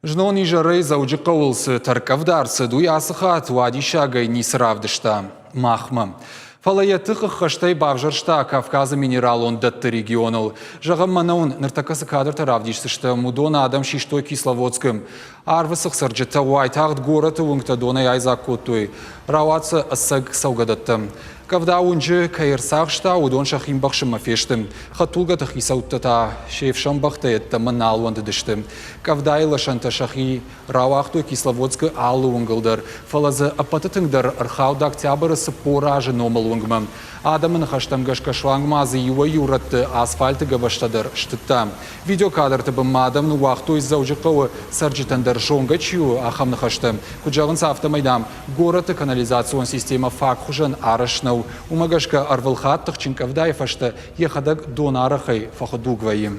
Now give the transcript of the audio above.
Знон изӕрӕй Дзӕуджыхъӕуыл цы тӕрккъӕвда ӕрцыд, уый ацы хатт уадиссагӕй ницы равдыста махмӕ. Фӕлӕ йӕ тых ӕххӕстӕй бавзӕрста Кавказы минералон дӕтты регионыл. Зӕгъӕм, мӕнӕ уын ныртӕккӕ цы кадртӕ равдисдзыстӕм, уыдон адӕм систой Кисловодскы. Арвы цыхцырджытӕ уайтагъд горӕты уынгтӕ донӕй айдзаг кодтой. Рауад сӕ ӕцӕг цӕугӕдӕттӕ. Къӕвда уынджы кӕй ӕрцахста, уыдон сӕхи мбӕхсынмӕ фесты. Хӕдтулгӕты хицӕуттӕ та се фсӕн бӕхтӕ йеддӕмӕ нал уӕндыдысты. Къӕвдайы лӕсӕнтӕ сӕхи рауагътой Кисловодскы алы уынгыл дӕр, фӕлӕ дзы ӕппӕты тынгдӕр ӕрхауд Октябры 40 азы номыл уынгмӕ. Адӕмы ныхӕстӕм гӕсгӕ суанг ма дзы иуӕй-иу рӕтты асфальты гӕбӕзтӕ дӕр стыдта. Видеокадрты бынмӕ адӕм ныууагътой Дзӕуджыхъӕуы цӕрджытӕн дӕр зонгӕ чи у, ахӕм ныхӕстӕ. Куыд зӕгъынц, афтӕмӕй, дам, горӕты канализацион системӕ фаг хуызӕн арӕзт нӕу. Уымӕ гӕсгӕ ӕрвылхатт тыхджын къӕвдайы фӕстӕ йӕхӕдӕг донарӕхӕй фӕхуыдуг вӕййы.